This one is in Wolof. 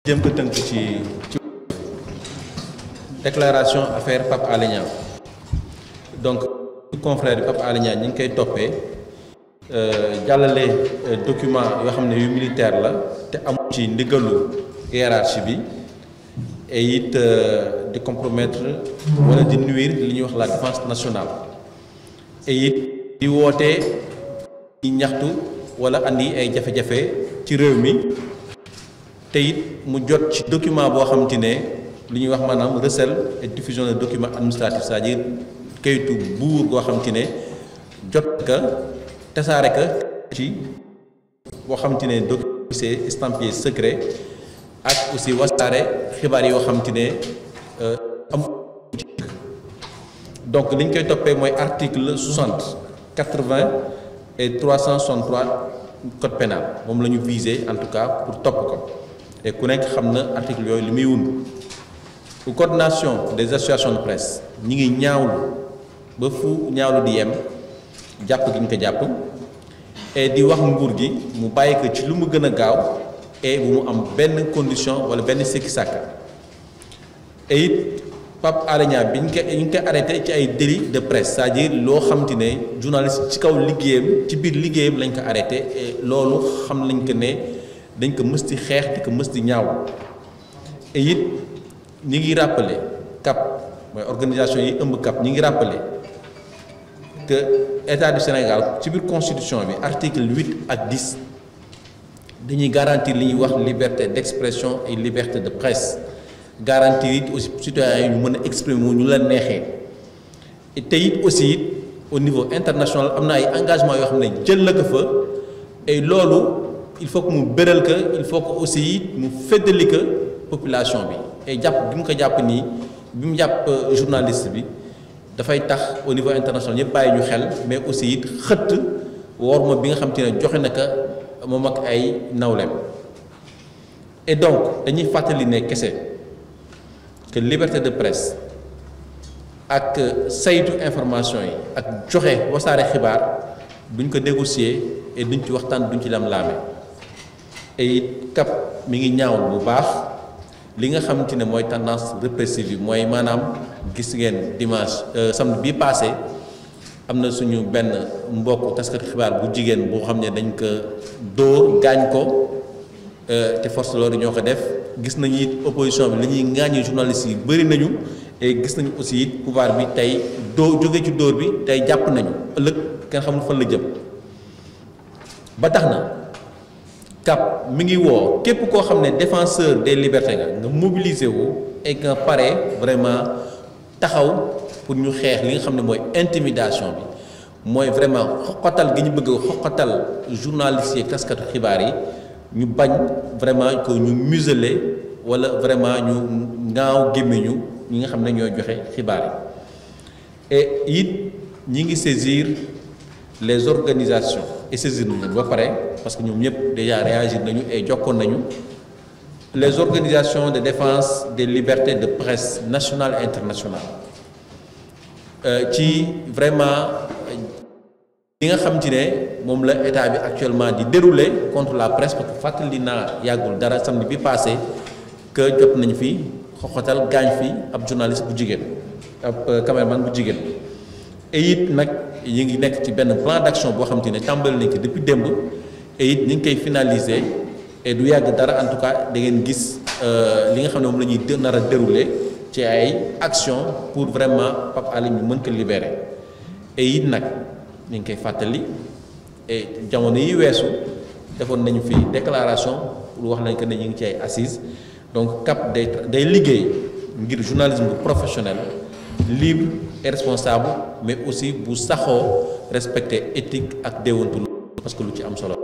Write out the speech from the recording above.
jëm ko tënk ci déclaration affaire Pape Alé Niang donc confrère Pape Alé Niang ñi ngi koy toppee jàllale document yoo xam ne yu militaire la te amul ci ndigalu hiérarchie bi et it di compromettre wala di nuire li ñuy wax la défense nationale et it di wootee di ñaxtu wala andi ay jafe-jafe ci réew mi te it mu jot ci document boo xam te ne li ñuy wax maanaam recel et diffusion de documents administratifs c'est-à-dire kayitu buur goo xam te ne jot ka tasaare ka ci boo xam te ne document c'est estampillé secret ak aussi wasaare xibaar yoo xam te ne am donc li ñu koy toppee mooy article 60 80 et 363 code pénal moom la ñu visé en tout cas pour topp ko et ku nekk xam na article yooyu li muy wund pour coordination des associations de presse ñi ngi ñaawlu ba fu ñaawlu di yem jàpp gi ñu ko jàpp et di wax nguur gi mu bàyyi ko ci lu mu gën a gaaw et bu mu am benn condition wala benn sikki sàkk et it Pape Alé Niang bi ñu ngi koy arrêté ci ay délit de presse c'est-à-dire loo xam te ne journaliste ci kaw liggéeyam ci biir liggéeyam lañ ko arrêté et loolu xam lañ ko ne dañ ko mës di xeex di ko mës di ñaaw et it ñi ngi rappelé CAP mooy organisation yi ëmb CAP ñi ngi rappelé que état du Sénégal ci biir constitution bi article 8 ak 10 dañuy garantir li ñuy wax liberté d'expression et liberté de presse garantir it aussi citoyens yi ñu mën a exprimer ñu la neexee te it aussi it au niveau international am na ay engagement yoo xam ne jël na ko fa et loolu il faut que mu bëral que il faut que aussi it mu feddali que population bi et jàpp bi mu ko jàpp nii bi mu jàpp journaliste bi dafay tax au niveau international ñëpp bàyyi ñu xel mais aussi it xëtt worma bi nga xam te ne joxe na ko moom ak ay nawleem et donc dañuy fàttali ne kese que liberté de presse ak saytu information yi ak joxe wasaare xibaar duñ ko négocier et duñ ci waxtaan duñ ci lam-laame et it CAP mi ngi ñaawul bu baax li nga xamante ne mooy tendance répressive yi mooy maanaam gis ngeen dimanche samedi bii passé am na suñu benn mbokk taskati xibaar bu jigéen boo xam ne dañ ko dóor gaañ ko te force loolu ñoo ko def gis nañu it opposition bi li ñuy ŋaañi journalistes yi bëri nañu et gis nañu aussi it pouvoir bi tey jóge ci dóor bi tey jàpp nañu ëllëg kenn xamul fan la jëm ba tax na CAP mi ngi woo képp koo xam ne défenseur des libertés nga mobiliser wu et nga pare vraiment taxaw pour ñu xeex li nga xam ne mooy intimidation bi mooy vraiment xoqatal gi ñu bëgg xoqatal journalistes yi taskatu xibaar yi ñu bañ vraiment que ñu museler wala vraiment ñu ngaaw gémmiñu ñi nga xam ne ñooy joxe xibaar yi et it ñi ngi saisir les organisations et saisir nañu ba pare parce que ñoom ñëpp déjà réagir nañu et jokkoon nañu les organisations de défense des libertés de presse nationale et internationale ci vraiment li nga xam ci ne moom la état bi actuellement di dérouler contre la presse parce que fàttali naa yàggul dara samedi bi passé que jot nañ fi xoxatal gaañ fi ab journaliste bu jigéen ab caméraman bu jigéen et it nag yi ngi nekk ci benn plan d'action boo xam te ne tàmbali nañ ko depuis démb et it ñu ngi koy finaliser et du yàgg dara en tout cas da ngeen gis li nga xam ne moom la ñuy nar a dérouler ci ay action pour vraiment Pape Alé ñu mën ko libérer et it nag ñu ngi koy fàttali et jamono yi weesu defoon nañu fi déclaration pour wax nañ que ne ñu ngi ci ay assises donc CAP day liggéey ngir journalisme bu professionnel libre et responsable mais aussi bu saxoo respecter éthique ak déontologie parce que lu ci am solo